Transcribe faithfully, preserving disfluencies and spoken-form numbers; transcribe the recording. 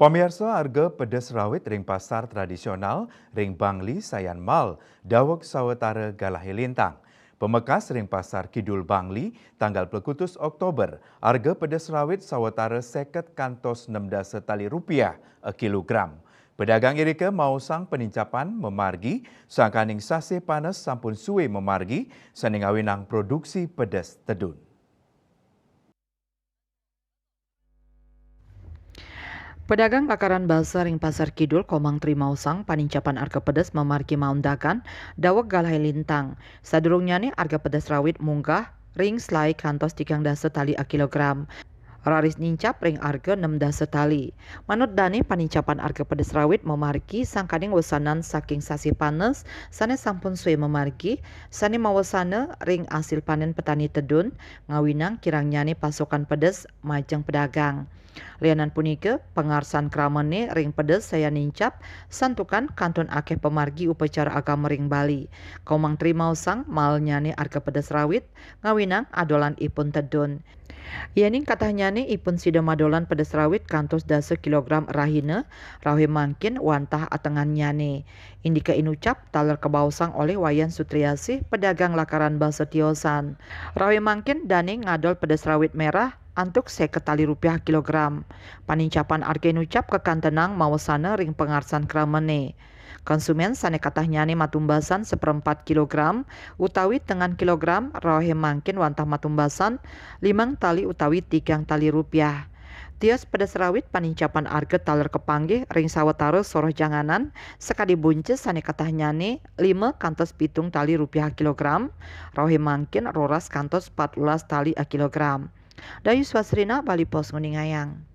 Pamiarsa, arga pedes rawit ring pasar tradisional ring Bangli sayan mael daweg sawatara galahe lintang. Pamekas ring Pasar Kidul Bangli, tanggal plekutus Oktober, arga pedes rawit sawatara seket kantos nem dasa tali rupiah a kilogram. Pedagang irika maosang panincapan mamargi, sangkaning sasih panes sampun suwe mamargi, sane ngawinang produksi pedes tedun. Pedagang lakaran basa ring Pasar Kidul, Komang Tri, maosang panincapan arga pedes mamargi maundakan daweg galahe lintang. Sadurungnyane arga pedes rawit munggah ring selae kantos tigang dasa tali a kilogram. Raris nincap ring arga nem dasa tali. Manut dane, panincapan arga pedes rawit mamargi sangkaning wesanan saking sasih panes sane sampun suwe mamargi, sane mawesana ring asil panen petani tedun, ngawinang kirangnyane pasokan pedes majeng pedagang. Lianan punika, pangarsan kramane ring pedes sayan nincap, santukan kantun akeh pamargi upacara agama ring Bali. Komang Tri maosang maelnyane arga pedes rawit, ngawinang adolan ipun tedun. Yening katahnyane ipun sida madolan pedes rawit kantos dasa kilogram rahina, rauhe mangkin wantah atengannyane. Indike inucap taler kabaosang olih Wayan Sutriasih, pedagang lakaran basa tiosan. Rauhe mangkin dane ngadol pedes rawit merah antuk seket tali rupiah kilogram. Panincapan arga inucap kakantenang mawesana ring pangarsan kramane. Konsumen sane katahnyane matumbasan seperempat kilogram utawi tengan kilogram, rauhe mangkin wantah matumbasan limang tali utawi tigang tali rupiah. Tios pedes rawit panincapan arga taler kapanggih ring sawatara soroh janganan sakadi buncis sane katahnyane lima kantos pitung tali rupiah kilogram, rauhe mangkin roras kantos patbelas tali a kilogram. Dayu Swasrina, Bali Post, nguningayang.